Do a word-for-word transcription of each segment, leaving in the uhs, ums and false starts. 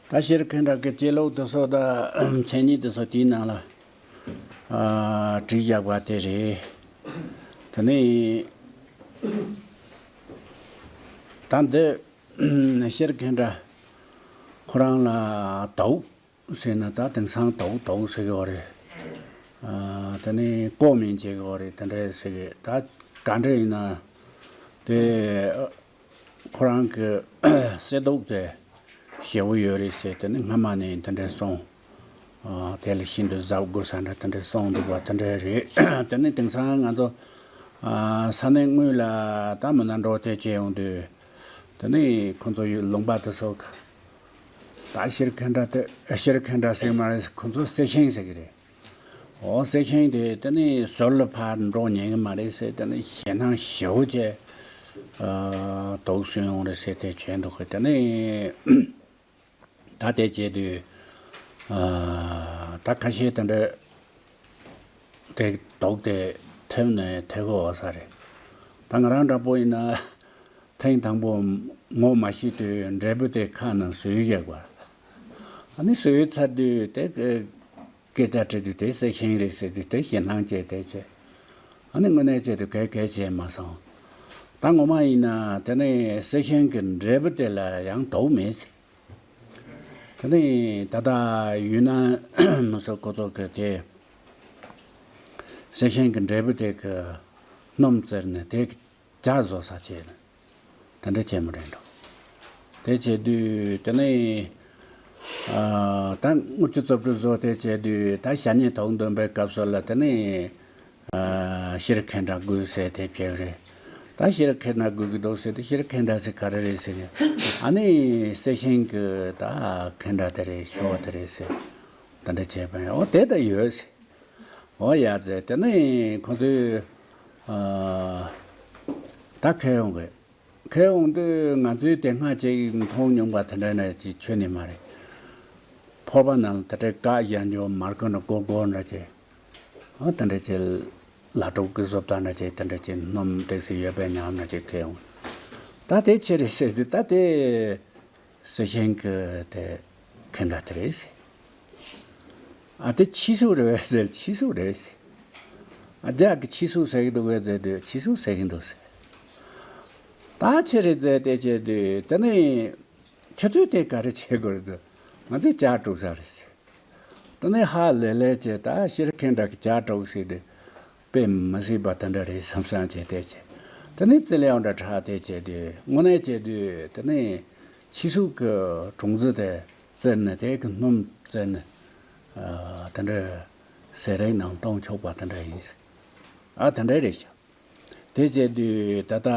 ད་ཤེར་ཁེ་འདྲ་གི་ཅེ་ལོག་དེ་ཚོ་དང་མཚན་ཉིད་དེ་ཚོ་དེའི་ནང་ལ་ཨ་བྲིས་བཞག་པ་དེ་རེད། དེ་ནས་ད་འདི་ཤེར་ཁེ་འདྲ་ཁོ་རང་ལ་དྭོགས་ཟེར་ན་ད་དེང་སང་དྭོགས་དྭོགས་ཟེར་གི་ཡོད་རེད། ཨ་དེ་ནས་ཀོ་མིན་བྱེད་གི་ཡོད་རེད། དེ་འདྲ་ཟེར་གི་ད་ག་འདྲ་ཡིན་ན་དེ། ཁོ་རང་གི་གསེར་མདོག་དེ་ཞེ་པོ་ཡོད་རེད་ཟེར། དེ་ནི་སྔ་མ་ནས་དེ་འདྲ་སོང་། ཨ་དེ་ལ་ཤིན་ཏུ་གཟབ་དགོས་ས་འདྲ་དེ་འདྲ་སོང་འདུག་པ་དེ་འདྲ་རེད། དེ་ནི་དེང་སང་ང་ཚོ་ཨ་ས་གནས་དངོས་ལ་ད་མི་སྣ་འགྲོ་དེ་བྱས་ཡོང་དུས། དེ་ནི་ཁོ་ཚོ་ཡུལ་ལུང་པ་དེ་ཚོ་གི་ད་ཤེར་ཁེ་འདྲ་དེ་ཤེར་ཁེ་འདྲ་ཟེར་མ་རེད། ཁོ་ཚོ་གསེར་ཤིང་ཟེར་གི་རེད། འོ་གསེར་ཤིང་དེ་དེ་ནི་ཟུར་ལ་ཕར་འགྲོ་ཉན་གི་མ་རེད་ཟེར། དེ་ནི་ཞེད་སྣང་ཞེ་པོ་བྱས་ཨ་དྭོགས་སུ་ཡོང་རེད་ཟེར་དེ་བྱས་འདུག་གི། དེ་ནི་ད་དེ་བྱས་དུས་ཨ་ད་ཁ་ཤས་དེ་འདྲ་དེ་དྭོགས་དེ་ཐེབས་ནས་ཐེབས་གི་འོ་ས་རེད། ད་ང་རང་འདྲ་པོ་ཡིན་ན་ཐེངས་དང་པོ་ངོ་མ་ཤེས་དུས་འབྲས་བུ་དེ་ཁ་ནང་ཟོས་བཞག་པ། ཨ་ནི་ཟོས་ཚར་དུས་དེ་གི་སྐད་ཆ་དྲིས་དུས་དེ་གསེར་ཤིང་རེད་ཟེར་དུས་དེ་ཞེད་སྣང་སྐྱེས་དེ་བྱས། ཨ་ནི་དངོས་གནས་བྱས་དུས་གས་གས་བྱས་མ་སོང་། ད་ངོ་མ་ཡིན་ན་དེ་ནས་གསེར་ཤིང་གི་འབྲས་བུ་དེ་ལ་ཡང་དྭོགས་མེད་ཟེར། དེ་ནས་ད་ལྟ་ཡུལ་ན་མི་སོགས་ཁོ་ཚོ་གི་དེ་གསེར་ཤིང་གི་འབྲས་བུ་དེ་གི་སྣུམ་བཙིར་ནས་དེ་གི་ཇ་བཟོ་ས་བྱས་ནས། དེ་འདྲ་བྱས་མོ་རེད་འགྲོ། དེ་བྱས་དུས་དེ་ནས་ཨ་ད་དངུལ་ཆུ་རྩུབ་སྤྲུགས་བཟོ་དེ་བྱས་དུས་ད་ཞ་ཉེ་དོག་འདོན་པའི་སྐབས་སུ་ལ་དེ་ནས་ཨ་ཤེར་ཁེ་འདྲ་དགོས་ཟེར་དེ་བྱས་རེད། ད་ཤེར་ཁེ་འདྲ་དགོས་ཀྱི་འདུག་ཟེར་དུས་ཤེར་ཁེ་འདྲ་ཟེར་ག་རེ་རེད་ཟེར་གི། ཨ་ནི་གསེར་ཤིང་གི་ད་ཁེ་འདྲ་དེ་རེད་ཤོ་དེ་རེད་ཟེར། དེ་འདྲ་བྱས་པ་ཡིན། འོ་དེ་ད་ཡོད་ཟེར། འོ་ཡ་ཟེར། དེ་ནས་ཁོ་ཚོས་ཨ་ད་ཁྱེར་ཡོང་གི། ཁྱེར་ཡོང་དུས་ང་ཚོས་དེ་སྔ་ཅིག་མཐོང་མྱོང་པ་དེ་འདྲ་ནས་ཅིག་ཁྱོན་ནས་མ་རེད། ཕོར་པ་ནང་ལ་དེ་འདྲའི་བཀག་བཞག་འཇོག་མར་ཁུ་འདྲ་སྒོར་སྒོར་འདྲ་ཅིག་ཨ་དེ་འདྲ་ཅིག་ལ་གྲོགས་ཀྱི་བཟོ་ལྟ་འདྲ་ཅིག་དེ་འདྲ་ཅིག་སྣུམ་ཏོག་ཙམ་ཡོད་པའི་ཉམས་འདྲ་ཅིག་ཁྱེར་ཡོང་། ད་དེ་ཆི་རེད་ཟེར་དུས་ད་དེ་གསེར་ཤིང་གི་དེ་ཁེ་འདྲ་དེ་རེད་ཟེར། ཨ་དེ་ཕྱིས་སུ་རེད་ཟེར། ཕྱིས་སུ་རེད་ཟེར། ཨ་རྒྱ་གི་ཕྱིས་སུ་ཟེར་གི་འདུག་གས་ཟེར་དུས་ཕྱིས་སུ་ཟེར་གི་འདུག་ཟེར། ད་ཆི་རེད་ཟེར་དེ་བྱས་དུས་དེ་ནས་ཁྱོད་ཚོས་དེ་ག་རེ་བྱེད་དགོས་རེད་འདུག་ང་ཚོས་ཇ་དཀྲུག་ས་རེད་ཟེར། དེ་ནས་ཧ་ལས་ལས་བྱས་ད་ཤེར་ཁེ་འདྲ་གི་ཇ་དཀྲུག་ཟེར་དུས། དཔེ་མི་སྲིད་པ་དེ་འདྲ་རེད་བསམ་བསམ་བྱས་བསྡད་བྱས། དེ་ནས་རྩི་ལེའུ་འདྲ་ཁྲ་དེ་བྱས་དུས་དངོས་གནས་བྱས་དུས་དེ་ནས་ཕྱིས་སུ་གི་གྲོང་ཚོ་དེ་བཙིར་ནས་དེ་གི་སྣུམ་བཙིར་ནས་ཨ་དེ་འདྲ་ཟས་རིགས་ནང་གཏོང་ཆོག་པ་དེ་འདྲ་ཡིན་ཟེར། ཨ་དེ་འདྲ་རེད་ཤག་དེ་བྱས་དུས་ད་ལྟ་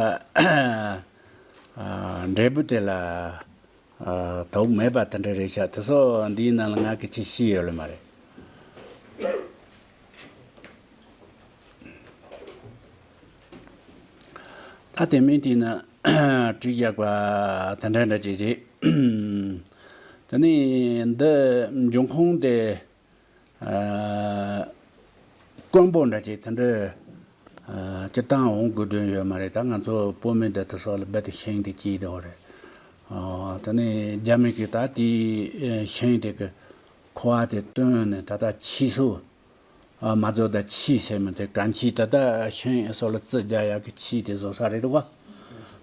ཨ་འབྲས་བུ་དེ་ལ་ཨ་དོགས་མེད་པ་དེ་འདྲ་རེད་ཤག་དེ་སོགས་འདིའི་ནང་ལ་ང་གི་ཅི་ཤེས་ཡོད་ལ་མ་རེད། ད་དེ་མིན་དེ་ན་བྲིས་བཞག་པ་དེ་འདྲ་འདྲ་ཅིག་རེད། དེ་ནས་འདི་འབྱུང་ཁུངས་དེ་ཨ་དཀོན་པོ་འདྲ་ཅིག་དེ་འདྲ་ཨ་སྤྱིར་བཏང་འོང་དགོས་དོན་ཡོད་མ་རེད། ད་ང་ཚོ་བོད་མི་འདི་དེ་སོགས་ལ་རྦད་དེ་ཤིང་དེ་སྐྱེས་བསྡད་པ་རེད། ཨ་དེ་ནས་རྒྱ་མི་གིས་ད་དེའི་ཤིང་དེ་གི་ཁུ་བ་དེ་བཏོན་ནས་ད་ལྟ་ཕྱིས་སུ། ཨ་མ་བཟོ་ད་ཆས་ཟེར་མི་དེ་གན་ཆས་ད་ལྟ་ཤིང་སོགས་ལ་རྩི་རྒྱག་ཡག་གི་ཆས་དེ་བཟོ་ས་རེད་འདུག་ག་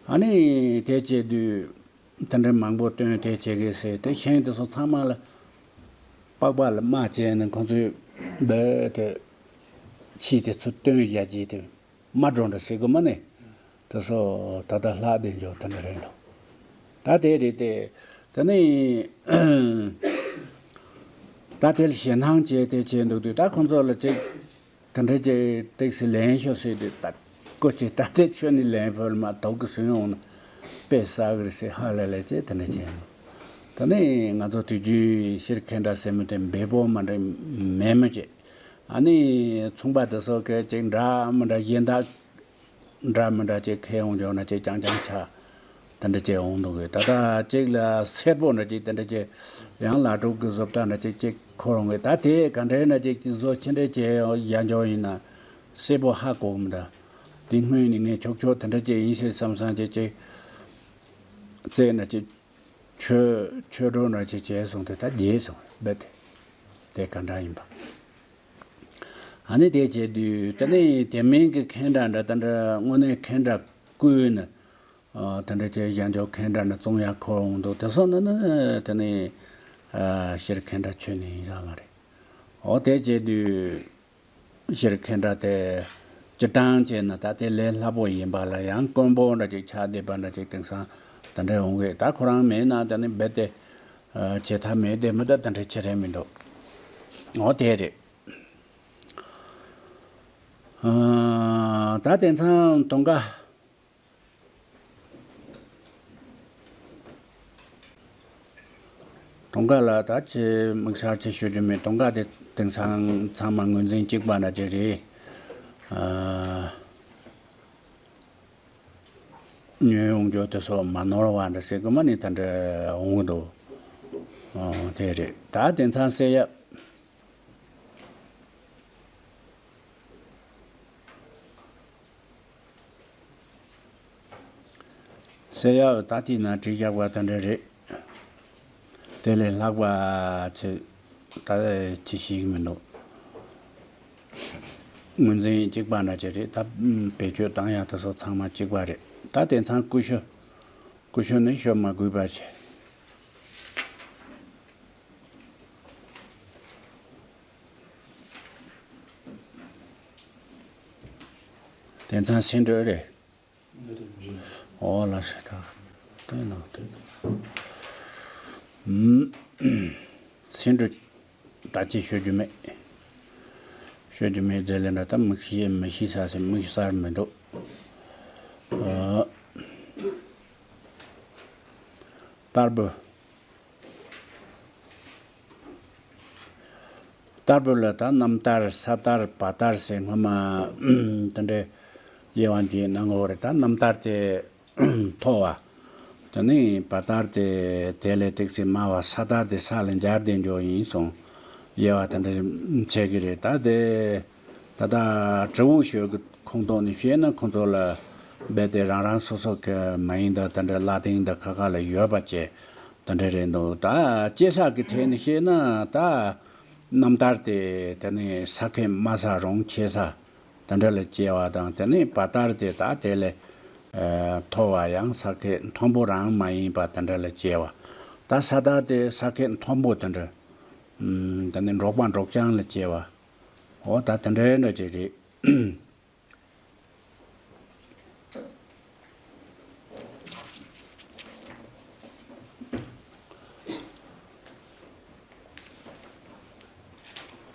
ཨ་ནི་དེ་བྱེད་དུས་དེ་འདྲ་མང་པོ་བཏོན་དེ་བྱེད་དགོས་ཟེར་དེ་ཤིང་དེ་ཚོ་ཚང་མ་ལ་པགས་པ་ལ་རྨ་བྱས་ནས་ཁོང་ཚོས་འབད་དེ་ཆས་དེ་ཚོ་བཏོན་བཞག་རྗེས་དེ། མ་འགྲོ་འདྲ་ཟེར་དགོས་མ་ནི། དེ་སོགས་ད་ལྟ་ལྷག་བསྡད་འཇོག་དེ་འདྲ་རེད་འདུག་ད་དེ་རེད་དེ། དེ་ནི་ད་དེ་ལ་ཞེད་སྣང་བྱས་དེ་བྱས་འདུག་དུས་ད་ཁོང་ཚོ་ལ་ཅིག་དེ་འདྲ་ཅིག་ཏོག་ཙམ་ལེན་ཤོག་ཟེར་དུས་ད་ཀོ་ཅིག་ད་དེ་ཁྱོད་ནི་ལེན་ཕོད་མ་གཏོགས་གི་སུན་འོང་ན་དཔེ་བསགས་གི་རེད་ཟེར་ཧ་ལས་ལས་ཅེས་དེ་འདྲ་བྱས་འདུག་ད་ནི་ང་ཚོ་དུས་རྒྱུན་ཤེར་ཁེ་འདྲ་ཟེར་མི་དེ་འབེལ་པོ་མ་འདྲ་མེད་མོ་ཅིག་ཨ་ནི་ཚོང་པ་དེ་ཚོ་གིས་ཅིག་འདྲ་མི་འདྲ་གཞན་དག་འདྲ་མི་འདྲ་ཅིག་ཁྱེར་ཡོང་འཇོག་ན་ཅིག་རྐྱང་རྐྱང་ཆགས། དེ་འདྲ་ཅིག་འོང་འདུག་གི་ད་ལྟ་ཅིག་ལ་སེར་པོ་འདྲ་ཅིག་དེ་འདྲ་ཅིག་ཡང་ལ་གྲུག་གི་བཟོ་ལྟ་འདྲ་ཅིག་ཅིག་འཁོར་འོང་གི་ད་དེ་ག་འདྲའི་འདྲ་ཅིག་ཅིག་བཟོ་ཅི་འདྲ་ཅིག་ཡ་འཇོག་ཡིན་ན་སེར་པོ་ཧ་གོ་གི་མི་འདུག་དེ་སྔོན་ནས་ངས་ཆོག་ཆོག་དེ་འདྲ་ཅིག་ཡིན་ཞེས་བསམ་བསམ་ཅིག་ཅིག་རྩེ་འདྲ་ཅིག་ཆོས་ཆོས་གྲོགས་འདྲ་ཅིག་བྱས་སོང་དེ་ད་རྒྱས་སོང་རྦད་དེ། དེ་ག་འདྲ་ཡིན་པ། ཨ་ནི་དེ་བྱས་དུས་ད་ནི་དེ་མིན་གྱི་ཁེ་འདྲ་འདྲ་ད་འདྲ་དངོས་གནས་ཁེ་འདྲ་བསྐུལ་ནས། ཨ་དེ་འདྲ་བྱས་གཞན་ཚོ་ཁེ་འདྲ་ནས་བཙོང་ཡག་ཁོ་འོང་འདུག་དེ་སོགས་ནི་ནི་དེ་ནི་ཨ་སྤྱིར་ཁེ་འདྲ་ཆོས་ནི་ཡིན་ས་མ་རེད། འོ་དེ་བྱས་དུས་སྤྱིར་ཁེ་འདྲ་དེ་སྤྱིར་བཏང་བྱས་ན་ད་དེ་ལས་སླ་པོ་ཡིན་པ་ལ་ཡང་དཀོན་པོ་འདྲ་ཅིག་ཆགས་བསྡད་པ་འདྲ་ཅིག་དེང་སང་དེ་འདྲ་འོང་གི། ད་ཁོ་རང་མེད་ན་དེ་ནི་རྦད་དེ་ཨ་བྱེད་ཐབས་མེད་དེ་མི་ད་དེ་འདྲ་བྱེད་རན་མི་འདུག་འོ་དེ་རེད། ཨ་ད་དེང་སང་དུང་དཀར། དུང་དཀར་ལ་ད་ཅི་དམིགས་བསལ་ཅི་ཞུ་རྒྱུ་མེད། དུང་དཀར་དེ་དེང་སང་ཚང་མ་ངོས་འཛིན་གཅིག་པ་འདྲ་ཅིག་རེད། ཨ་ཉོས་ཡོང་རྒྱུ་དེ་ཚོ་མ་ནོར་བ་འདྲ་ཟེར་གི་མ་ནི་ད་འདྲ་འོང་གི་འདུག་ཨ་དེ་རེད། ད་དེང་སང་སེ་ཡབ། སེ་ཡབ་ད་དེ་ན་བྲིས་བཞག་པ་དེ་འདྲ་རེད། དེ་ལས་ལྷག་པ་ཚོས་ད་ཅི་ཞིག་མི་འདུག་ངོས་འཛིན་གཅིག་པ་འདྲ་ཅིག་རེད། ད་བེད་སྤྱོད་བཏང་ཡག་དེ་ཚོ་ཚང་མ་གཅིག་པ་རེད། ད་དེང་སང་ཀུ་ཤུ། ཀུ་ཤུ་ནི་ཤོད་མ་དགོས་པ་བྱས། དེང་སང་སེ་འབྲུ་རེད། འོ་ལགས་སོ། ད་དེ་ནང་དེ་ཨུམ། སེ་འབྲུ་ད་ཅི་ཤོད་རྒྱུ་མེད། ཤོད་རྒྱུ་མེད་ཟེར་ལེ་འདྲ་ད་མི་ཤེས་མི་ཤེས་ས་སེ་མི་ཤེས་ས་མི་འདུག་ཨ་དར་འབུ། དར་འབུ་ལ་ད་གནམ་དར་ས་དར་བ་དར་ཟེར་སྔོན་མ་དེ་འདྲའི་དབྱེ་བ་འབྱེད་གནང་གི་ཡོད་རེད། ད་གནམ་དར་དེ་མཐོ་བ། དེ་ནས་བ་དར་དེ་དེ་ལས་ཏོག་ཙམ་དམའ་བ། ས་དར་དེ་ས་ལ་འབྱར་ཏེ་འགྲོ་ཡིན་གསུངས། དབྱེ་བ་དེ་འདྲ་ཕྱེ་གི་རེད། ད་དེ་ད་ལྟ་དྲི་བ་ཞུ་གི་ཁོངས་གཏོགས་ནས་བཤད་ན་ཁོང་ཚོ་ལ་རྦད་དེ་རང་རང་སོ་སོ་གི་མ་ཡིན་ད་དེ་འདྲ་བླ་དེང་འདི་ཁ་ཁ་ལ་ཡོད་པ་བྱས། དེ་འདྲ་རེད་འདུག་ད་སྐྱེ་ས་གི་ཐད་ནས་བཤད་ན་ད་གནམ་དར་དེ་དེ་ནས་ས་ཁད་དམའ་ས་རོང་ཆེ་ས་དེ་འདྲ་ལ་སྐྱེ་བ་དང་། དེ་ནས་བ་དར་དེ་ད་དེ་ལས་ཨ་མཐོ་བ་ཡང་ས་ཁད་མཐོན་པོ་རང་མ་ཡིན་པ་དེ་འདྲ་ལ་སྐྱེ་བ། ད་ས་དར་དེ་ས་ཁད་མཐོན་པོ་དེ་འདྲ། ཨུམ། དེ་ནས་འབྲོག་པ་འབྲོག་རྐྱང་ལ་སྐྱེ་བ། འོ་ད་དེ་འདྲ་འདྲ་ཅིག་རེད།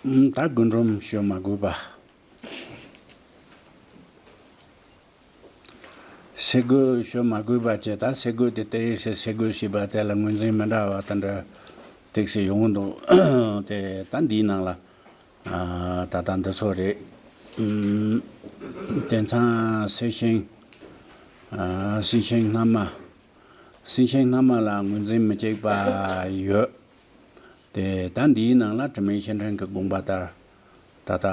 ཨུམ། ད་རྒུན་འབྲུམ་ཤོད་མ་དགོས་པ། སེ་གོལ་ཤོད་མ་དགོས་པ་བྱས། ད་སེ་གོལ་དེ་ལྟ་ཡི་སེ་སེ་གོལ་ཞེས་པ་དེ་ལ་ངོས་འཛིན་མི་འདྲ་བ་དེ་འདྲ་ཏོག་ཙམ་ཡོང་གི་འདུག་དེ་ད་འདིའི་ནང་ལ་ཨ་ད་ལྟ་འདི་ཚོ་རེད། ཨུམ། དེང་སང་སེ་ཤིང་། ཨ་སེ་ཤིང་སྔ་མ། སེ་ཤིང་སྔ་མ་ལ་ངོས་འཛིན་མི་གཅིག་པ་ཡོད། དེ་ད་འདིའི་ནང་ལ་དྲི་མེད་ཤེས་ཕྲེང་གི་དགོངས་པ་ལྟར་ད་ལྟ་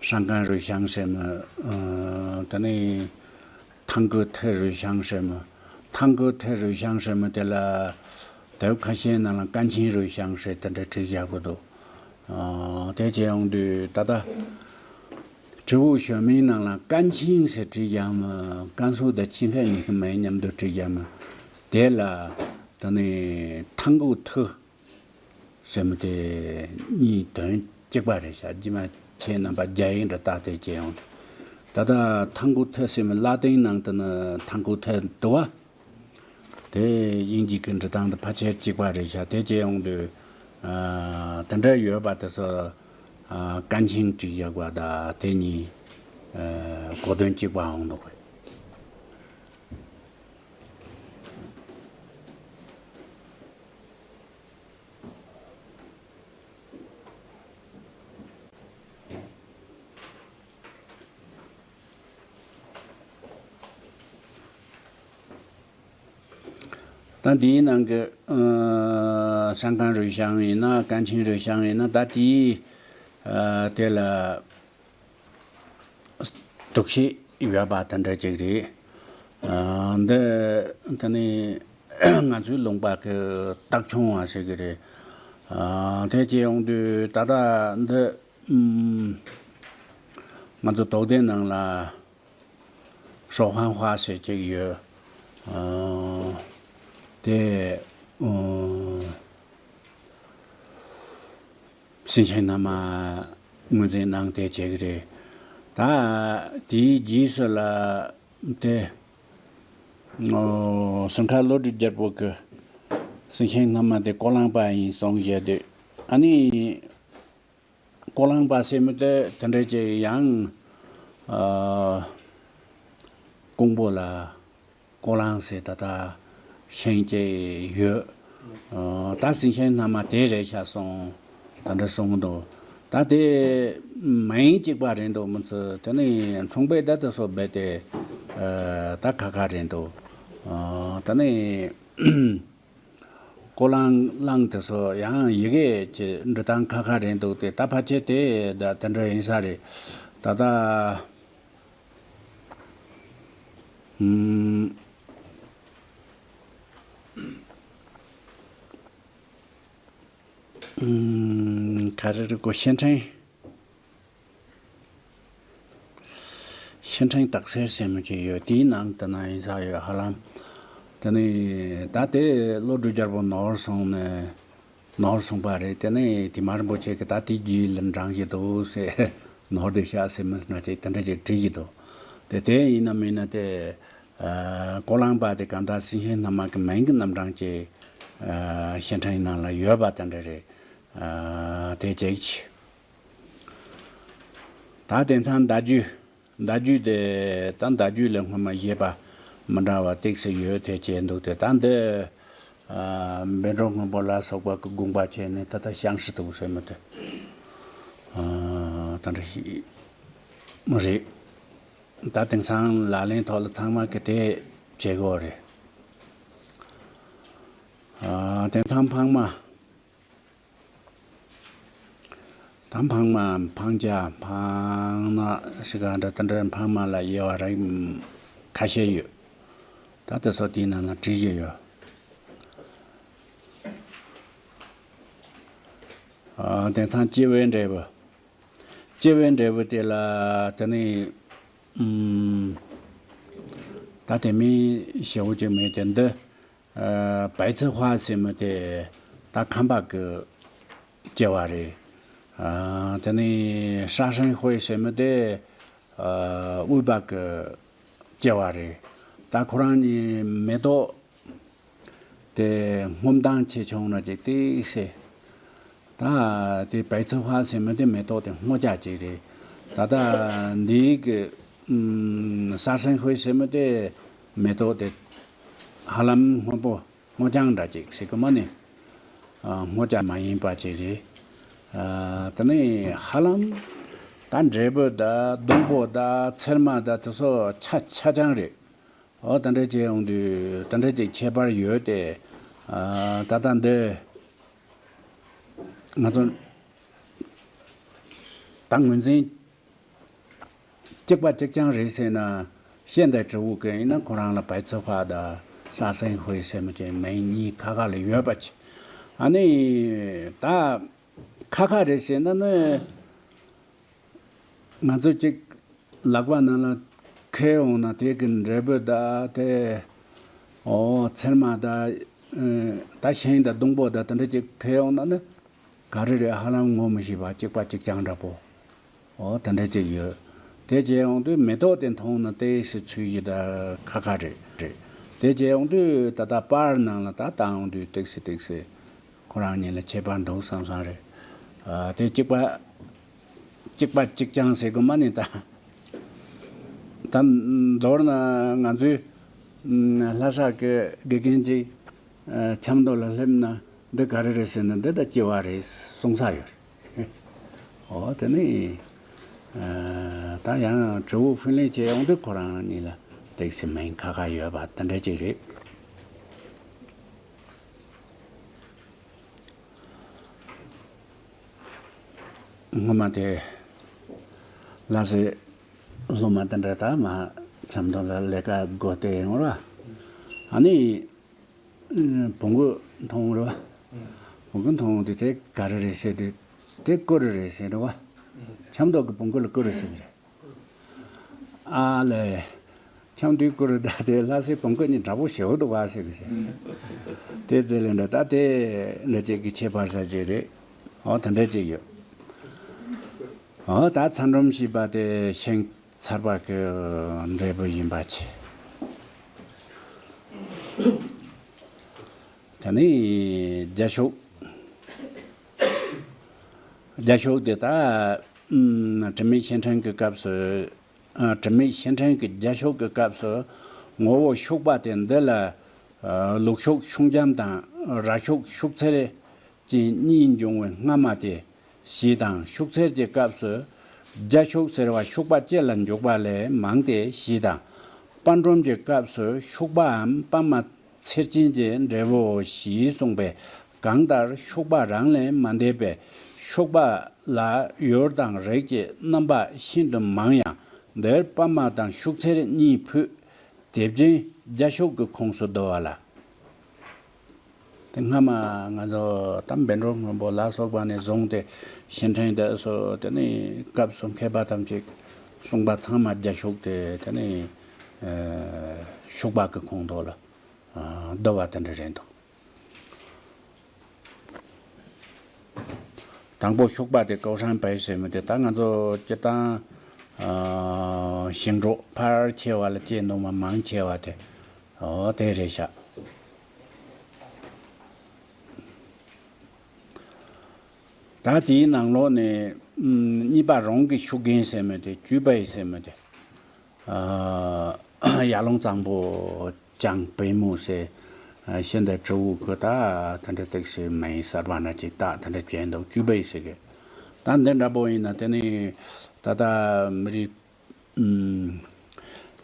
ཧྲང་ཀན་རུས་ཤང་ཟེར་མོ། ཨ་དེ་ནས་ཐང་ཀོ་ཐེ་རུས་ཤང་ཟེར་མོ། ཐང་ཀོ་ཐེ་རུས་ཤང་ཟེར་མོ་དེ་ལ་དེབ་ཁ་ཤས་ནང་ལ་ཀན་ཆིང་རུས་ཤང་ཟེར་དེ་འདྲ་བྲིས་བཞག་གི་འདུག་ཨ་དེ་བྱས་ཡོང་དུས་ད་ལྟ་དྲི་བ་ཞུ་མིའི་ནང་ལ་ཀན་ཆིང་ཟེར་བྲིས་བཞག་མོ། ཀན་སུའུ་དང་ཆིང་ཧེ་གཉིས་ཀྱི་མིང་མཉམ་དུ་བྲིས་བཞག་མོ། དེ་ལ་ད་ནི་ཐང་ཀོ་ཐེ་ཟེར་མོ་དེ་གཉིས་དོན་གཅིག་པ་རེད་ཤག་རྗེས་མ་ཁྱེད་རྣམ་པ་རྒྱ་ཡིག་འདྲ་བལྟས་ཏེ་བྱས་ཡོང་དུས། ད་ལྟ་ཐང་ཀོ་ཐེ་ཟེར་མོ་ལ་ཏིང་ནང་དུ་ནི་ཐང་ཀོ་ཐེ་འདུག་བ། དེ་དབྱིན་ཇི་གི་འབྲི་སྟངས་དང་ཕལ་ཆེར་གཅིག་པ་རེད་ཤག་དེ་བྱས་ཡོང་དུས་ཨ་དེ་འདྲ་ཡོད་པ་དེ་ཚོ་ཨ་ཀན་ཆིང་བྲིས་བཞག་པ་དང་དེ་གཉིས་ཨ་གོ་དོན་གཅིག་པ་འོང་འདུག་ད་འདིའི་ནང་གི་ཨ་ཧྲང་ཀན་རུས་ཤང་ཡིན་ན་ཀན་ཆིང་རུས་ཤང་ཡིན་ན་ད་དེའི་ཨ་དེ་ལ་འདུ་ཤེས་ཡོད་པ་དེ་འདྲ་ཅིག་རེད། ཨ། འདི་དེ་ནི་ང་ཚོའི་ལུང་པ་གི་སྟག་ཆུང་བ་ཞིག་གི་རེད། ཨ། དེ་བྱས་ཡོང་དུས་ད་ལྟ་འདི་ཨམ། ང་ཚོ་དོག་སྡེ་ནང་ལ་ཧྲོ་ཧང་ཧྭ་ཞེས་གཅིག་ཡོད། ཨ། དེ་ཨ། སེང་ཆེན་བླ་མ་ངོས་འཛིན་གནང་དེ་བྱེད་ཀྱི་རེད། ད་དེའི་རྗེས་སུ་ལ་དེ་ཨོ། སེམས་ཁ་བློ་གྲོས་རྒྱལ་པོ་གི་སེང་ཆེན་བླ་མ་དེ་ཀོ་ལང་པ་ཡིན་གསུངས་བཞག་དུས། ཨ་ནི་ཀོ་ལང་པ་ཟེར་མི་དེ་དེ་འདྲ་ཅིག་ཡང་ཨ། ཀོང་པོ་ལ་ཀོ་ལང་ཟེར་ད་ལྟ་ཤིང་ཅིག་ཡོད། ཨ། ད་སེང་ཆེན་བླ་མ་དེ་རེད་ཤག་གསུངས། ད་འདྲ་གསུངས་འདུག། ད་དེ་མིང་གཅིག་པ་རེད་འདུག་མི་ཚོ། དེ་ནི་འཁྲུངས་པའི་ཟླ་དེ་ཚོ་རྦད་དེ་ཨ། ད་ཁ་ཁ་རེད་འདུག། ཨ། ད་ནི་ཀོ་ལང་གླང་དེ་ཚོ་ཡང་ཡི་གེ་གི་འབྲི་སྟངས་ཁ་ཁ་རེད་འདུག། དེ་ད་ཕལ་ཆེར་དེ་ད་དེ་འདྲ་ཡིན་ས་རེད། ད་ལྟ་ཨམ། ཨམ། ག་རེ་རེད་གོ། ཤིང་ཕྲན། ཤིང་ཕྲན་སྟག་སེར་ཟེར་མི་ཅིག་ཡོད། དེའི་ནང་དུ་ན་ཡིན་ས་ཡོད། ཧ་ལམ། དེ་ནི་ད་དེ་བློ་གྲོས་རྒྱལ་པོ་ནོར་སོང་ནས་ནོར་སོང་པ་རེད། དེ་ནས་དེ་མ་རིན་པོ་ཆེ་གི་ད་དེ་རྗེས་ལ་འབྲང་གི་འདུག་ཟེར། ནོར་དེ་ཤག་ཟེར་མི་འདྲ་ཅིག་དེ་འདྲ་ཅིག་བྲིས་ཀྱི་འདུག། དེ་དེ་ཡིན་ན་མིན་ན་དེ་ཨ། ཀོ་ལང་པ་དེ་གང་ལྟར་སེང་ཆེན་བླ་མ་གི་མིང་གི་རྣམ་གྲངས་ཀྱི་ཨ། ཤིང་ཕྲན་ནང་ལ་ཡོད་པ་དེ་འདྲ་རེད། ཨ། དེ་གཅིག། ད་དེང་སང་མདའ་རྒྱུད། མདའ་རྒྱུད་དེ་ད་མདའ་རྒྱུད་ལས་སྔོན་མ་བཞེས་པ་མི་འདྲ་བ་ཏོག་ཙམ་ཡོད་དེ་བྱས་འདུག། དེ་ད་འདི་ཨ། བཻ་ཌཱུརྱ་སྔོན་པོ་ལ་སོགས་པ་གི་དགོངས་པ་བྱས་ནས་ད་ལྟ་བཤང་ཤི་འདུག་ཟེར་མི་དེ་ཨ། ད་འདྲ་ཞིག་མ་རེད། ད་དེང་སང་ལག་ལེན་ཐོག་ལ་ཚང་མ་གི་དེ་བྱེད་དགོས་རེད། ཨ། དེང་སང་འཕགས་མ། ད་འཕགས་མ་འཕང་ལྕགས་འཕང་ནག་ཟེར་ག་འདྲ་དེ་འདྲ་འཕགས་མ་ལ་དབྱེ་བ་རིགས་ཁ་ཤས་ཡོད། ད་དེ་ཚོ་དེའི་ནང་ལ་བྲིས་ཀྱི་ཡོད། ཨ། དེང་སང་སྐྱེ་བའི་འབྲས་བུ། སྐྱེ་བའི་འབྲས་བུ་དེ་ལ་དེ་ནི་ཨུམ། ད་དེ་མིན་ཞེ་པོ་ཅིག་མེད་དེ། འདི་ཨ། པའི་ཙི་ཧྭ་ཟེར་མི་དེ་ད་ཁམས་པ་གི་སྐྱེ་བ་རེད། ཨ། དེ་ནི་ཧྲ་ཧྲན་ཧུའེ་ཟེར་མི་དེ་ཨ། དབུས་པ་གི་སྐྱེ་བ་རེད། ད་ཁོ་རང་གཉིས་མེ་ཏོག་དེ་སྔོ་མདངས་ཆེ་ཆུང་འདྲ་ཅིག་ཏོག་ཙམ། ད་དེ་པའི་ཙི་ཧྭ་ཟེར་མི་དེ་མེ་ཏོག་དེ་སྔོ་སྐྱ་ཅིག་རེད། ད་ལྟ་འདིའི་གི་ཨུམ། ཧྲ་ཧྲན་ཧུའེ་ཟེར་མི་དེ་མེ་ཏོག་དེ་ཧ་ལམ་སྔོན་པོ་སྔོ་ལྗང་འདྲ་ཅིག་ཟེར་གི་མ་ནི། ཨ། སྔོ་སྐྱ་མ་ཡིན་པ་ཅིག་རེད། ཨ། དེ་ནི་ཧ་ལམ་ད་འབྲས་བུ་དང་སྡོང་པོ་དང་ཚེར་མ་དང་དེ་ཚོ་ཆ་ཆ་ཆ་ཆ་རེད། འོ་དེ་འདྲ་བྱས་ཡོང་དུས་དེ་འདྲ་ཅིག་ཁྱད་པར་ཡོད་དེ། ཨ། ད་ལྟ་འདི་ང་ཚོ་ད་ངོས་འཛིན་གཅིག་པ་གཅིག་རྐྱང་རེད་ཟེར་ན། ཤིང་དང་དྲིལ་བུ་གི་ཡིན་ན་ཁོ་རང་ལ་པའི་ཙི་ཧྭ་དང་ཧྲ་ཧྲན་ཧུའེ་ཟེར་མི་དེ་མིང་གཉིས་ཁ་ཁ་ལ་ཡོད་པ་ཅིག། ཨ་ནི་ད་ཁ་ཁ་རེད་ཟེར་ན་ནི། ང་ཚོ་གཅིག་ལག་པ་ནང་ལ་ཁེལ་འོང་ན་དེ་གི་འབྲས་བུ་དང་དེ་འོ་ཚེར་མ་དང་ཨ་ད་ཤིང་དང་སྡོང་པོ་དང་དེ་འདྲ་ཅིག་ཁེལ་འོང་ན་ནི་ག་རེ་རེད། ཧ་ལམ་ངོ་མི་ཤེས་པ་གཅིག་པ་གཅིག་རྐྱང་འདྲ་པོ། འོ་དེ་འདྲ་ཅིག་ཡོད། དེ་བྱས་འོང་དུས་མེ་ཏོག་དེ་མཐོང་ན་ཏོག་ཙམ་ཚོས་གཞི་དང་ཁ་ཁ་རེད་རེད། དེ་བྱས་འོང་དུས་ད་ལྟ་པར་ནང་ལ་ད་བཏང་འོང་དུས་ཏོག་ཙམ་ཏོག་ཙམ། ཁོ་རང་གཉིས་ལ་ཁྱད་པར་འདུག་བསམ་བསམ་རེད། ཨ་དེ་གཅིག་པ་གཅིག་པ་གཅིག་རྐྱང་ཟེར་དགོས་མ་ནི་ད། ད་མདོར་ན་ང་ཚོའི་ལྷ་ས་གི་དགེ་རྒན་གྱིས་ཨ་ཆབ་མདོ་ལ་སླེབས་ན་འདི་ག་རེ་རེད་ཟེར་ན་འདི་ད་སྐྱེ་བ་རེད་གསུང་ས་ཡོད་རེད། འོ་དེ་ནི་ཨ་ད་ཡང་དྲིལ་བུ་ཧྥིན་ལེན་བྱས་ཡོང་དུས་ཁོ་རང་གཉིས་ལ་ཏོག་ཙམ་མིང་ཁ་ཁ་ཡོད་པ་དེ་འདྲ་ཅིག་རེད། སྔོན་མ་དེ་ལྷ་སའི་སློབ་མ་དེ་འདྲ་ད་མ་ ཆབ་མདོ་ལ་ལས་ཀ་སྒོ་དེ་ཡོང་ར། ཨ་ནི། བོང་གུ་མཐོང་ར། བོང་གུ་མཐོང་དུས་དེ་ག་རེ་རེད་ཟེར་དུས། དེ་ཀུ་རེ་རེད་ཟེར་འདུག་བ། ཆབ་མདོ་གི་བོང་གུ་ལ་ཀུ་རེ་ཟེར་གི་རེད། ཨ་ལས། ཆབ་མདོའི་ཀུ་རེ་ད་དེ་ལྷ་སའི་བོང་གུ་གཉིས་འདྲ་པོ་ཞེ་པོ་འདུག་བ་ཟེར་གི་ཟེར། དེ་ཚེ་ལས་འདྲ་ད་དེ་འདྲ་ཅིག་གི་ཁྱད་པར་ས་ཅིག་རེད། ཨོ་དེ་འདྲ་ཅིག་ཡོད། ཨོ་ད་ཚ་འབྲོམ་ཞེས་པ་དེ་ཤིང་ཚར་པ་གི་འབྲས་བུ་ཡིན་པ་བྱས། ད་ནི་རྒྱ་ཤུག་རྒྱ་ཤུག་དེ་ད་ཨམ་དྲི་མེད་ཤིང་ཕྲན་གྱི་སྐབས་སུ། ཨ་དྲི་མེད་ཤིང་ཕྲན་གྱི་རྒྱ་ཤུག་གི་སྐབས་སུ་ངོ་བོ་ཤུག་པ་དེ་འདི་ལ། ཨ་ལུག་ཤུག་ཤུག་འཇམ་དང་ར་ཤུག་ཤུག་འཚེར་གྱི་གཉིས་འབྱུང་བའི་སྔ་མ་སྟེ། ཞེས་དང་ཤུག་འཚེར་གྱི་སྐབས་སུ། རྒྱ་ཤུག་ཟེར་བ་ཤུག་པ་ལྕེ་ལ་འཇུག་པ་ལས་མང་སྟེ་ཞེས་དང་། པ་འབྲོམ་གྱི་སྐབས་སུ་ཤུག་པའམ་པདྨ་འཚེར་ཅན་གྱི་འབྲས་བུའོ་ཞེས་གསུངས་པས། གང་ལྟར་ཤུག་པ་རང་ལས་མ་འདས་པས་ཤུག་པ་ལ་ཡུལ་དང་རིགས་ཀྱི་རྣམ་པ་ཤིན་ཏུ་མང་ཡང་། འདིར་པདྨ་དང་ཤུག་འཚེར་གཉིས་ཕུད། དེ་བཞིན་རྒྱ་ཤུག་གི་ཁོངས་སུ་བསྡུ་བ་ལ། དེ་སྔ་མ་ང་ཚོ་ད་བཻ་ཌཱུརྱ་སྔོན་པོ་ལ་སོགས་པ་ནས་བཟུང་སྟེ་ཤིང་ཕྲན་དེ་སོགས་དེ་ནི་སྐབས་སུ་མཁས་པ་ཐམས་ཅད་གསུངས་པ་ཚང་མ་རྒྱ་ཤུག་དེ་དེ་ནི་ཨ་ཤུག་པ་གི་ཁོངས་གཏོགས་ལ་ཨ་བསྡུ་བ་དེ་འདྲ་རེད་འདུག་དང་པོ་ཤུག་པ་དེ་ཀོ་ཧྲན་བེ་ཟེར་མི་དེ་ད་ང་ཚོ་སྤྱིར་བཏང་ཨ་ཞིང་འབྲོག་ཕལ་ཆེ་བ་ལ་སྐྱེས་འདུག་མ་མང་ཆེ་བ་དེ་ཨོ་དེ་རེད་ཤག་ད་དེའི་ནང་ལོགས་ནས་ཨམ་གཉིས་པ་རང་གི་ཤུགས་རྒྱན་ཟེར་མི་དེ་ཅུས་པའི་ཟེར་མི་དེ་ཨ་ཡར་ཀླུང་གཙང་པོ་ལྕང་པད་མོ་ཟེར་ཨ་ཤིང་དང་བྲིས་འོག་གི་ད་དེ་འདྲ་ཏིག་ཙེ་མིང་གསར་པ་འདྲ་ཅིག་བཏགས་དེ་འདྲ་བྱས་འདུག་ཅུས་པའི་ཟེར་གི། ད་འདི་འདྲ་པོ་ཡིན་ན་དེ་ནི་ད་ལྟ་མི་རིགས་ཨམ་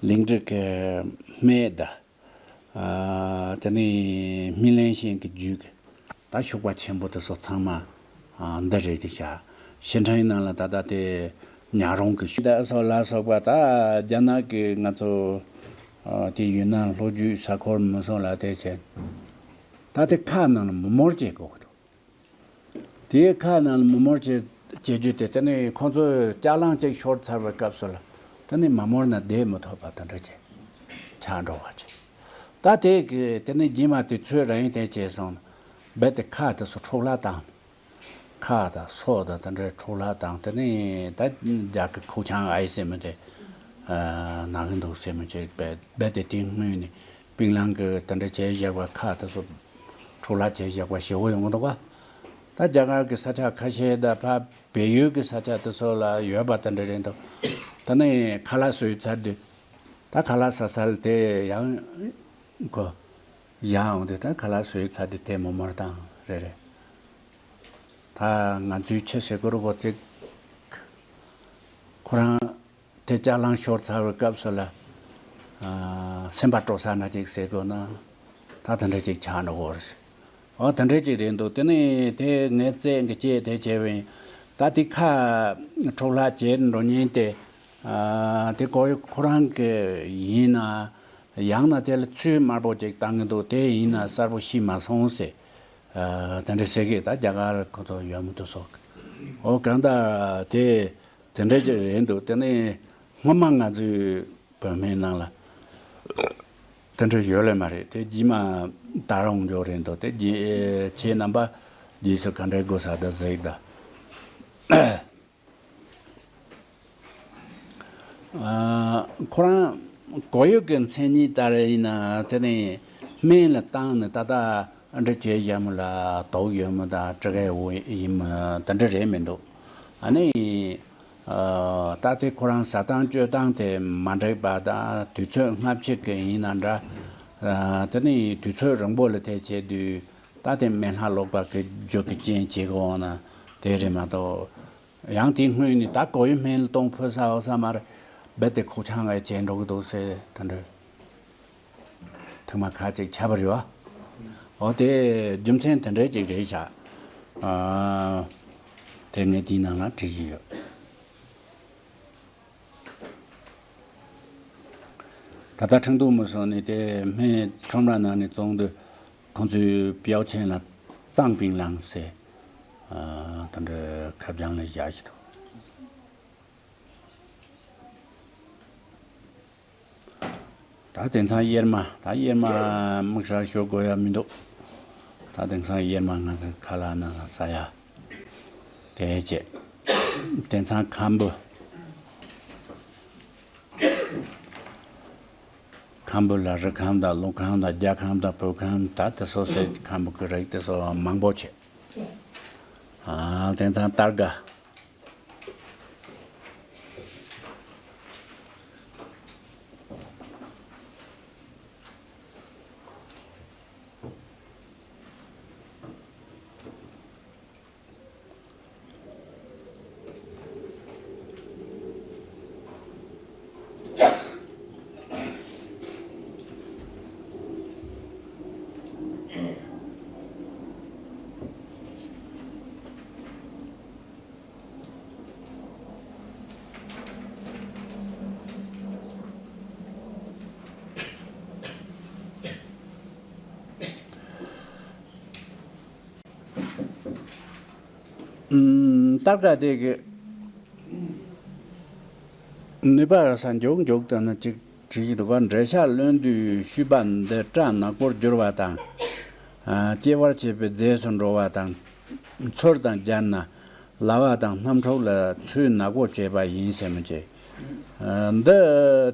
གླིང་རི་གི་སྨད་ད། ཨ་དེ་ནས་སྨིན་གླིང་ཤིང་གི་རྒྱུད་ཀྱི་ད་ཤུག་པ་ཆེན་པོ་དེ་ཚོ་ཚང་མ་ཨ་འདི་རེད་དེ་ཤག་ཤིང་ཕྲན་ནང་ལ་ད་ལྟ་དེ་ཉ་རོང་གི་ཤུག་ད་སོགས་ལ་སོགས་པ་ད་རྒྱ་ནག་གི་ང་ཚོ་ཨ་དེ་ཡུན་ནན་ལྷོ་རྒྱུད་ས་ཁུལ་མི་སོང་ལ་དེ་བྱས། ད་དེ་ཁ་ནང་ལ་མི་མོར་བྱེད་དགོས་ཀྱི་འདུག་དེའི་ཁ་ནང་ལ་མི་མོར་བྱེད་བྱེད་རྒྱུ་དེ་དེ་ནི་ཁོང་ཚོས་ལྕགས་གླང་ཅིག་ཤོར་ཚར་བའི་སྐབས་སུ་ལ་དེ་ནི་མ་མོར་ན་བསྡད་མི་ཐུབ་པ་དེ་འདྲ་ཅིག་ཆགས་འགྲོ་བ་ཅིག་ད་དེ་གི་དེ་ནི་རྗེས་མ་དུས་ཚོད་རིང་དེ་བྱས་སོང་ན་རྦད་དེ་ཁ་དེ་ཚོ་འཕྲོ་བརླག་བཏང་། ཁ་དང་སོ་དང་དེ་འདྲའི་འཕྲོ་བརླག་བཏང་དེ་ནི་ད་རྒྱ་གི་ཁོག་ཆང་ཨའི་ཟེར་མི་དེ་ན་གི་འདུག་ཟེར་མི་ཅིག་རྦད་རྦད་དེ་དེ་སྔོན་ནས་པིང་ལང་གི་དེ་འདྲ་བྱས་བཞག་པ་ཁ་དེ་ཚོ་འཕྲོ་བརླག་བྱས་བཞག་པ་ཞེ་པོ་ཡོང་གི་འདུག་ག་ད་རྒྱ་གར་གྱི་ས་ཆ་ཁ་ཤས་དང་ཕར་བལ་ཡུལ་གྱི་ས་ཆ་དེ་ཚོ་ལ་ཡོད་པ་དེ་འདྲ་རེད་འདུག་ད་ནི་ཁ་ལག་བཟོས་ཚར་དུས་ད་ཁ་ལག་ཟ་ས་ལ་དེ་ཡང་གོ་ཡང་འོང་དུས་ད་ཁ་ལག་བཟོས་ཚར་དུས་དེ་མོ་མར་བཏང་རེད་རེད། ད་ང་ཚོའི་ཆེ་ཟེར་གོ་རུ་གོ་ཚིག་ཁོ་རང་དེ་ལྕགས་གླང་ཤོར་ཚར་བའི་སྐབས་སུ་ལ་ཨ་སེམས་པ་སྤྲོ་ས་འདྲ་ཅིག་ཟེར་དགོས་ན་ད་དེ་འདྲ་ཅིག་ཆགས་འགྲོ་གི་རེད། འོ་དེ་འདྲ་ཅིག་རེད་འདུག་དེ་ནས་དེ་ངའི་རྩལ་གྱི་སྐྱེས་དེ་བྱས་པས་ད་དེ་ཁ་འཕྲོ་བརླག་བྱས་འགྲོ་ཉེན་དེ་ཨ་དེ་ཁོ་ཁོ་རང་གི་ཡིན་ན་ཡང་ན་དེ་ལ་ཚུལ་དམར་པོ་ཅིག་བཏང་གི་འདུག་དེ་ཡིན་ན་གསལ་པོ་ཤེས་མ་སོང་ཟེར། ཨ་དེ་འདྲ་ཟེར་གི་ད་རྒྱ་གར་ཁོ་ཚོ་ཡོད་མི་འདུག་སོགས། འོ་གང་ལྟར་དེ་དེ་འདྲ་ཅིག་རེད་འདུག་དེ་ནས་སྔོན་མ་ང་ཚོའི་བོད་སྨན་ནང་ལ་དེ་འདྲ་ཡོད་ལེ་མ་རེད། དེ་རྗེས་མ་དར་འོང་འཇོག་རེད་འདུག་དེ་རྗེས་ཁྱེད་རྣམ་པ་རྗེས་སུ་ག་འདྲ་དགོས་ས་ད་གཟིགས་ད། ཨ་ཁོ་རང་གོ་ཡུལ་གྱི་མཚན་ཉིད་ལྟར་ཡིན་ན་དེ་ནི་སྨན་ལ་བཏང་ནས་ད་ལྟ་འདྲི་བྱས་ཡ་མོ་ལ་དོགས་ཡོད་མོ་དང་དྲི་ག་འོ་ཡིན་མོ་དེ་འདྲ་རེད་མི་འདུག་ཨ་ནི་ཨ་ད་དེ་ཁོ་རང་ཟ་སྟངས་སྤྱོད་སྟངས་དེ་མ་འགྲིག་པ་དང་དུས་ཚོད་སྔ་ཕྱི་གི་ཡིན་ན་འདྲ། ཨ་དེ་ནི་དུས་ཚོད་རིང་པོ་ལ་དེ་བྱས་དུས་ད་དེ་སྨན་ལྷ་ལོག་པ་གི་རྒྱུ་གི་རྐྱེན་བྱེད་གི་འོང་ན་དེ་རེད་མ་གཏོགས། ཡང་དེའི་སྔོན་ནས་ད་གོ་ཡུལ་སྨན་ལ་གཏོང་ཕོད་ས་འོ་ས་མ་རེད། རྦད་དེ་ཁོག་ཆང་ངས་བྱས་འགྲོ་གི་འདུག་ཟེར་ད་འདྲ་ཐུག་མ་ཁ་ཅིག་ཆགས་པ་རེད་བ། འོ་དེ་རྒྱུ་མཚན་དེ་འདྲ་ཅིག་རེད་ཤག་ཨ་དེ་ངས་དེའི་ནང་ལ་བྲིས་ཀྱི་ཡོད། ད་ལྟ་ཁྲིན་ཏུའུ་མུའུ་སོང་ནས་དེ་སྨད་ཁྲོམ་ར་ནང་ནས་བཙོང་དུས་ཁོང་ཚོའི་པའོ་ཆེན་ལ་ཙང་པིང་ལང་ཟེར། ཨ། དེ་འདྲའི་ཁ་བྱང་ལ་བཞག་ཞིག་འདུག་ད་དེང་སང་གཡེར་མ། ད་གཡེར་མ་མིག་ཧྲ་ཤོར་དགོས་ཡ་མི་འདུག་ད་དེང་སང་གཡེར་མ་ང་ཚོའི་ཁ་ལག་ནང་ལ་ཟ་ཡ་དེ་བྱས། དེང་སང་ཁམ་བུ། ཁམ་བུ་ལ་རི་ཁམ་དང་ཀླུ་ཁམ་དང་རྒྱ་ཁམ་དང་བོད་ཁམ། ད་དེ་ཚོ་ཟེར། ཁམ་བུ་གི་རིགས་དེ་ཚོ་མང་པོ་བྱས། ཨ། དེང་སང་སྟར་ག། ཨུམ། སྟར་ག་དེ་གི་ནུས་པ་ར་ས་མགྱོགས་མགྱོགས་དང་ན་ཅིག་བྲིས་འདུག་ག་འགྲེལ་བཤད་ལོན་དུས་ཤུལ་པ་འདི་སྐྲ་ནག་པོར་འགྱུར་བ་དང་། ཨ། སྐྱེ་བར་བྱེད་པའི་རྫས་སུ་འགྲོ་བ་དང་། ཚུལ་དང་སྦྱར་ན་ལ་བ་དང་སྣམ་ཕྲུག་ལ་ཚོས་ནག་པོ་བྱེད་པ་ཡིན་ཟེར་མི་བྱེད། ཨ། འདི་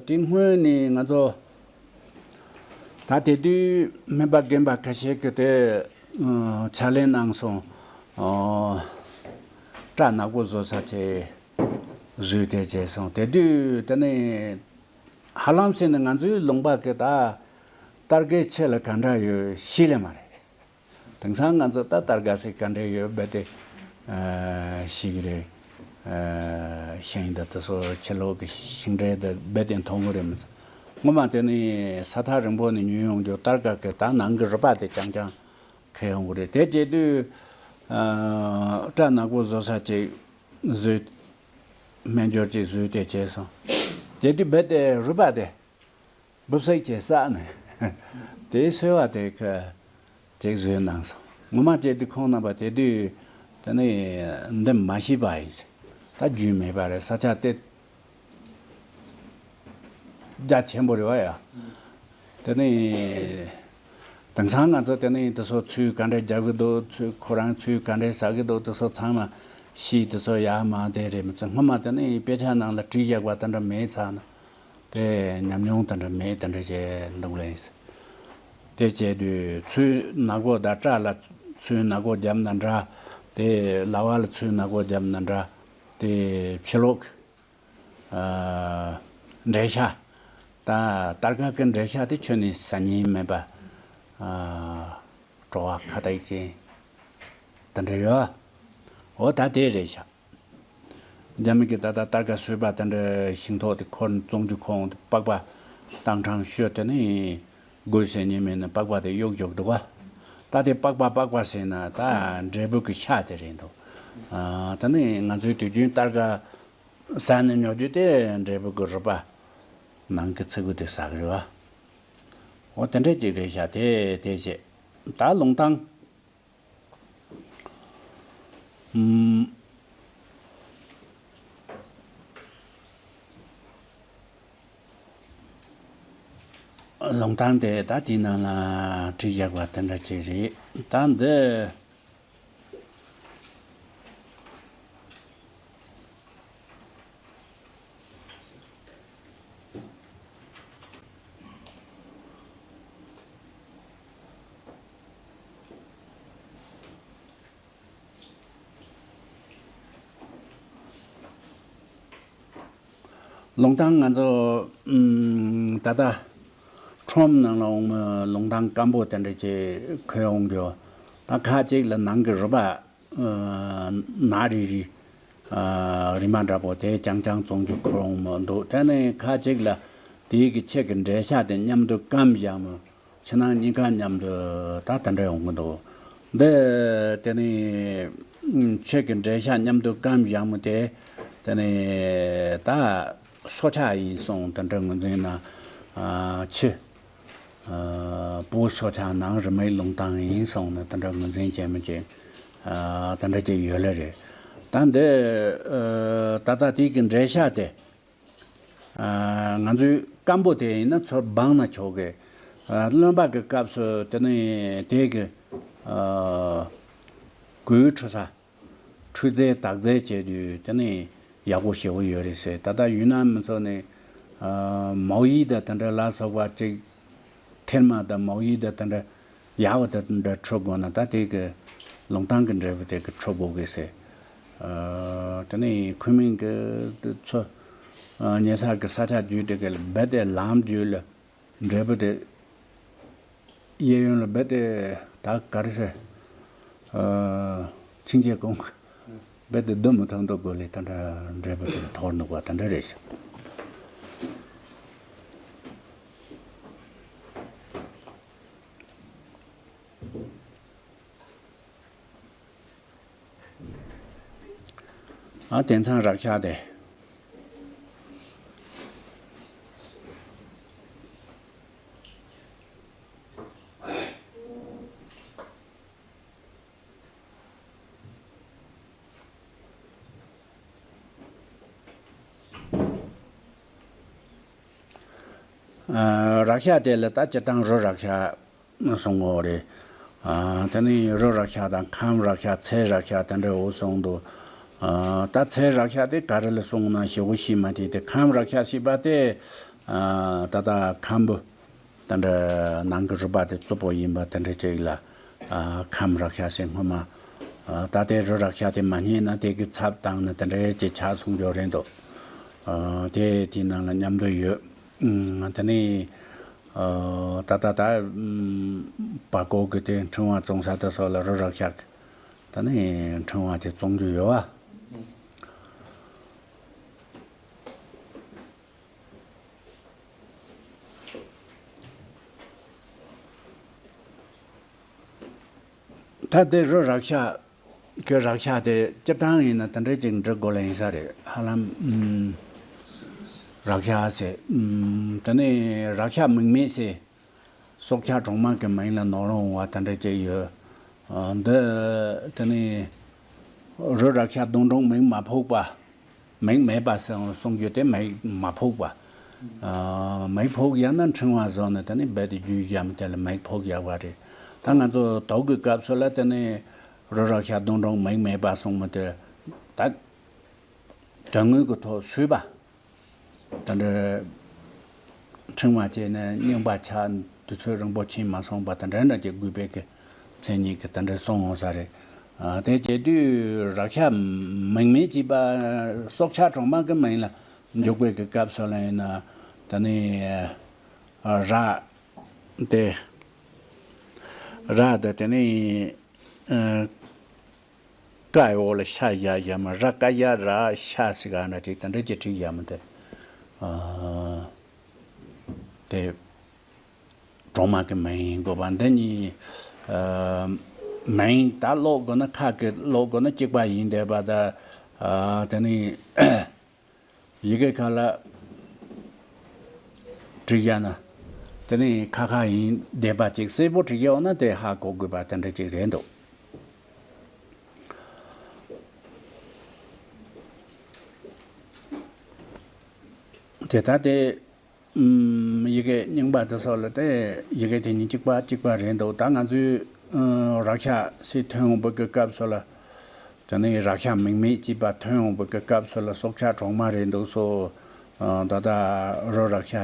དེ་སྔོན་ནས་ང་ཚོ། ད་དེ་དུས་སྨན་པ་རྒན་པ་ཁ་ཤས་ཀྱིས་དེ། ཨ། ཕྱག་ལེན་གནང་སོང་། ཨ། སྐྲ་ནག་པོ་བཟོ་ས་ཆེད་བཟོས་དེ་བྱས་སོང་། དེ་དུས་དེ་ནས་ཧ་ལམ་ཟེར་ན་ང་ཚོའི་ལུང་པ་གི་ད་སྟར་གའི་ཆེད་ལ་ག་འདྲ་ཡོད་ཤེས་ལེ་མ་རེད། དེང་སང་ང་ཚོ་ད་སྟར་ག་ཟེར་ག་འདྲ་ཡོད་རྦད་དེ། ཨ། ཤེས་ཀྱི་རེད། ཨ། ཤིང་དང་དེ་ཚོ་ཕྱི་ལོགས་ཀྱི་ཤིང་འབྲས་དེ་རྦད་དེ་མཐོང་གི་རེད་མི་ཚོ། སྔོན་མ་དེ་ནི་ས་ཐག་རིང་པོ་ནས་ཉོས་ཡོང་རྒྱུ་སྟར་ག་གི་ད་ནང་གི་རུས་པ་དེ་རྐྱང་རྐྱང་ཁེལ་ཡོང་གི་རེད། དེ་བྱེད་དུས། ཨ། སྐྲ་ནག་པོ་བཟོ་ས་ཅིག་བཟོས། སྨན་སྦྱོར་ཅིག་བཟོས་ཏེ་བྱས་སོང་། དེ་དུས་རྦད་དེ་རུས་པ་དེ་འབུབ་སྲེག་བྱས་བསགས་ནས་དེའི་སོལ་བ་དེ་ཁ་ཅིག་བཟོས་གནང་སོང་། ངོ་མ་བྱས་དུས་ཁོང་རྣམ་པ་དེ་དུས་དེ་ནི་འདི་མ་ཤེས་པ་ཡིན་ཟེར། ད་རྒྱུས་མེད་པ་རེད། ས་ཆ་དེ་རྒྱ་ཆེན་པོ་རེད་བ་ཡ། དེ་ནི་དེང་སང་ང་ཚོ་དེ་ནི་དེ་ཚོ་ཚུལ་ག་འདྲ་རྒྱག་གི་འདུག་ཚུལ་ཁོ་རང་ཚུལ་ག་འདྲ་ཟ་གི་འདུག་དེ་ཚོ་ཚང་མ་ཤེས། དེ་ཚོ་ཡག་མང་དེ་རེད་མི་ཚོ། སྔོན་མ་དེ་ནི་དཔེ་ཆ་ནང་ལ་བྲིས་བཞག་པ་དེ་འདྲ་མེད་ཚར་ན། དེ་ཉམས་མྱོང་དེ་འདྲ་མེད་དེ་འདྲ་བྱས་འདུག་ལེ། དེ་བྱས་དུས་ཚོས་ནག་པོ་དང་སྐྲ་ལ་ཚོས་ནག་པོ་བརྒྱབ་ན་འདྲ། དེ་ལ་བ་ལ་ཚོས་ནག་པོ་བརྒྱབ་ན་འདྲ། དེ་ཕྱི་ལོགས། ཨ། འགྲེལ་བཤད། ད་སྟར་ག་གི་འགྲེལ་བཤད་དེ་ཁྱོན་ནས་ཟ་ཉན་མེད་པ། ཨ། བྲོ་བ་ཁ་བཏགས་ཅན་དེ་འདྲ་ཡོད། འོ་ད་དེ་རེད་ཤག་རྒྱ་མི་གིས་ད་ལྟ་སྟར་ག་སོས་པ་དེ་འདྲ་ཤིང་ཐོག་དེ་ཁོར་བཙོང་རྒྱུ་ཁོང་དེ་པགས་པ་བཏང་གྲང་ཤོས་དེ་ནི་དགོས་ཟེར་ཉན་མེད་ན་པགས་པ་དེ་གཡུག་འཇོག་འདུག་ག་ད་དེ་པགས་པ་པགས་པ་ཟེར་ན་ད་འབྲས་བུ་གི་ཤ་དེ་རེད་འདུག་ཨ། ད་ནི་ང་ཚོའི་དུས་རྒྱུན་སྟར་ག་ཟ་ནས་ཉོ་རྒྱུ་དེ་འབྲས་བུ་གི་རུས་པ་ནང་གི་ཚིག་གུ་དེ་ཟ་གི་རེད་བ། འོ་དེ་འདྲ་ཅིག་རེད་ཤག་དེ་དེ་བྱས། ད་ལུང་ཐང་། ཨུམ། ལུང་ཐང་དེ་ད་དེའི་ནང་ལ་བྲིས་བཞག་པ་དེ་འདྲ་ཅིག་རེད། ད་འདི། ལུང་ཐང་ང་ཚོ་ཨུམ་ད་ལྟ་ཁྲོམ་ནང་ལ་འོང་མི་ལུང་ཐང་སྐམ་པོ་དེ་འདྲ་ཅིག་ཁོལ་འོང་རྒྱུ། ད་ཁ་ཅིག་ལ་ནང་གི་རུས་པ་ཨ་ནག་རིལ་རིལ་ཨ་རིལ་མ་འདྲ་པོ་དེ་རྐྱང་རྐྱང་བཙོང་རྒྱུ་ཁོལ་འོང་མི་འདུག་དེ་ནས་ཁ་ཅིག་ལ་དེའི་གི་ཕྱི་གི་འགྲེལ་བཤད་དེ་མཉམ་དུ་སྐམ་བཞག་མི། ཕྱི་ནང་གཉིས་ཀ་མཉམ་དུ་ད་དེ་འདྲ་ཡོང་གི་འདུག་འདི་དེ་ནི་ཆོས་ཀྱི་འགྲེལ་བཤད་མཉམ་དུ་སྐམ་བཞག་མི་དེ་དེ་ནི་ད་སྲོག་ཆགས་ཡིན་གསུངས། དེ་འདྲ་ངོས་འཛིན་ན་ ཕྱི་བོད་སོག་ཆགས་ནང་རིས་མེད་ལུང་བསྟན་ཡིན་གསུངས་ནས་དེ་འདྲ་ངོས་འཛིན་བྱེད་མི་བྱེད་དེ་འདྲ་ཅིག་ཡོད་ལེ་རེད། ད་འདི་ད་ལྟ་དེ་གི་འགྲེལ་བཤད་དེ། ང་ཚོའི་སྐམ་པོ་དེ་ཡིན་ན་ཚུར་སྦངས་ན་ཆོག་གི། རློན་པ་གི་སྐབས་སུ་དེ་ནི་དེ་གི་གོས་འཁྲུ་ས། འཁྲུ་རྫས་དག་རྫས་བྱས་དུས་དེ་ནི་ཡག་པོ་ཞེ་པོ་ཡོད་རེད་ཟེར། ད་ལྟ་ཡུན་ནན་མི་ཚོ་ནི་མའོ་ཡི་དང་དེ་འདྲ་ལ་སོགས་པ་ཅིག་ཐེར་མ་དང་མའོ་ཡི་དང་དེ་འདྲ་ཡག་པོ་དེ་འདྲ་འཁྲུ་དགོས་ན་ད་དེ་གི་ལུང་བསྟན་གི་འབྲས་བུ་དེ་གི་འཁྲུ་དགོས་གི་ཟེར། དེ་ནི་ཁུན་མིང་གི་ཚོ་ཉེ་ས་གི་ས་ཆ་བརྒྱུད་དེ་གི་རྦད་དེ་ལམ་བརྒྱུད་ལ། འབྲས་བུ་དེ་གཡས་གཡོན་ལ་རྦད་དེ་ད་ག་རེ་ཟེར། ཨ། ཕྱིན་ཆད་གོང་རྦད་དེ་སྡོད་མི་ཐུབ་མདོག་དགོས་ལས་ད་འདྲ་འབྲས་བུ་དེ་འཐོར་འདུག་པ་དེ་འདྲ་རེད་ཤག་ཨ། དེང་སང་རག་ཤ་དེ། ཨ། རག་ཤ་དེ་ལ་ད་སྤྱིར་བཏང་རོ་རག་ཤ་གསུང་གི་ཡོད་རེད། ཨ། དེ་ནི་རོ་རག་ཤ་དང་ཁམ་རག་ཤ་ཚལ་རག་ཤ་དེ་འདྲ་འོ་གསུང་འདུག་ཨ། ད་ཚལ་རག་ཤ་དེ་ག་རེ་ལ་གསུང་ན་ཞེ་པོ་ཤེས་མ་ཐུབ་དེ། ཁམ་རག་ཤ་ཞེས་པ་དེ། ཨ། ད་ལྟ་ཁམ་བུ་དེ་འདྲ་ནང་གི་རུས་པ་དེ་རྩུབ་པོ་ཡིན་པ་དེ་འདྲ་ཅིག་ལ། ཨ། ཁམ་རག་ཤ་ཟེར་སྔོན་མ། ཨ། ད་ལྟའི་རོ་རག་ཤ་དེ་མ་རྙེད་ན་དེ་གི་ཚབ་བཏང་ན་དེ་འདྲ་ཅིག་ཆགས་སོང་རྒྱུ་རེད་འདུག་ཨ། དེ་དེའི་ནང་ལ་མཉམ་དུ་ཡོད། ཨ། དེ་ནི། ཨ། ད་ད་ད། ཨམ། བར་སྐོར་གི་དེ་ཕྲེང་བ་བཙོང་ས་དེ་སོགས་ལ་རོ་རག་ཤ་གི་ད་ནི་ཕྲེང་བ་དེ་བཙོང་རྒྱུ་ཡོད་བ། ད་དེ་རོ་རག་ཤ་གི་རག་ཤ་དེ་སྤྱིར་བཏང་ཡིན་ན་དེ་འདྲ་ཅིག་འབྲི་དགོས་ལ་ཡིན་ས་རེད། ཧ་ལམ། ཨམ། རག་ཤ་ཟེར། ཨམ། དེ་ནས་རག་ཤ་མིང་མེད་ཟེར། སྲོག་ཆགས་གྲོག་མ་གི་མིང་ལ་ནོར་འོང་བ་དེ་འདྲ་ཅིག་ཡོད། ཨ། འདི་དེ་ནས་རོ་རག་ཤ་སྡོང་གྲོག་མིང་མ་ཕོག་པ། མིང་མེད་པ་གསུང་གསུང་རྒྱུ་དེ་མིག་མ་ཕོག་པ། ཨ། མིག་ཕོག་ཡག་ན་ཕྲེང་བ་བཟོ་ནས་དེ་ནི་རྦད་དེ་རྒྱུས་བཞག་མི་དེ་ལ་མིག་ཕོག་ཡག་པ་རེད། ད་ང་ཚོ་དོགས་ཀྱི་སྐབས་སུ་ལ་དེ་ནི་རོ་རག་ཤ་སྡོང་གྲོག་མིང་མེད་པ་གསུང་མི་དེ་ད་དོན་དངོས་ཀྱི་ཐོག་སུས་པ། དེ་འདྲ་ཕྲེང་བ་བྱས་ནས་རྙིང་པ་ཆགས། དུས་ཚོད་རིང་པོ་ཕྱིན་མ་སོང་བ་དེ་འདྲ་འདྲ་ཅིག་དགོས་པའི་གི་མཚན་ཉིད་ཀྱི་དེ་འདྲ་གསུང་འོང་ས་རེད། ཨ། དེ་བྱེད་དུས་རག་ཤ་མིང་མེད་ཅེས་པ། སྲོག་ཆགས་གྲོག་མ་གི་མིང་ལ་འཇུག་པའི་གི་སྐབས་སུ་ལ་ཡིན་ན་དེ་ནི། ཨ། ར་དེ། ར་དེ་དེ་ནི། ཨ། ཀ་ཡི་འོག་ལ་ཤ་བཞག་བཞག་མ། ར་ཀ་ཡ་ར་ཤ་ཟེར་ག་འདྲ་བྲིས་དེ་འདྲ་ཅིག་བྲིས་བཞག་མ་དེ། ཨ། དེ་གྲོག་མ་གི་མིང་ཡིན་དགོས་པ་འདི་གཉིས། ཨ། མིང་ད་ཀློག་དགོས་ན་ཁ་གི་ཀློག་དགོས་ན་གཅིག་པ་ཡིན་བསྡད་པ་ད། ཨ། དེ་ནི། ཡི་གེ་ཁ་ལ་བྲིས་བཞག་ན། དེ་ནི་ཁ་ཁ་ཡིན་བསྡད་པ་ཅིག་གསལ་པོ་བྲིས་བཞག་ན་དེ་ཧ་གོ་དགོས་པ་དེ་འདྲ་ཅིག་རེད་འདུག་དེ་ལྟ་སྟེ། ཨམ། ཡི་གེ་རྙིང་པ་དེ་སོགས་ལ་དེ་ཡི་གེ་དེ་གཉིས་གཅིག་པ་གཅིག་པ་རེད་འདུག་ད་ང་ཚོས། ཨ། རག་ཤ་ཟེར་ཐོན་འོང་བའི་གི་སྐབས་སུ་ལ། དེ་ནས་རག་ཤ་མིང་མེད་ཅེས་པ་ཐོན་འོང་བའི་གི་སྐབས་སུ་ལ་སྲོག་ཆགས་གྲོག་མ་རེད་འདུག་སོ། ཨ། ད་ལྟ་རོ་རག་ཤ་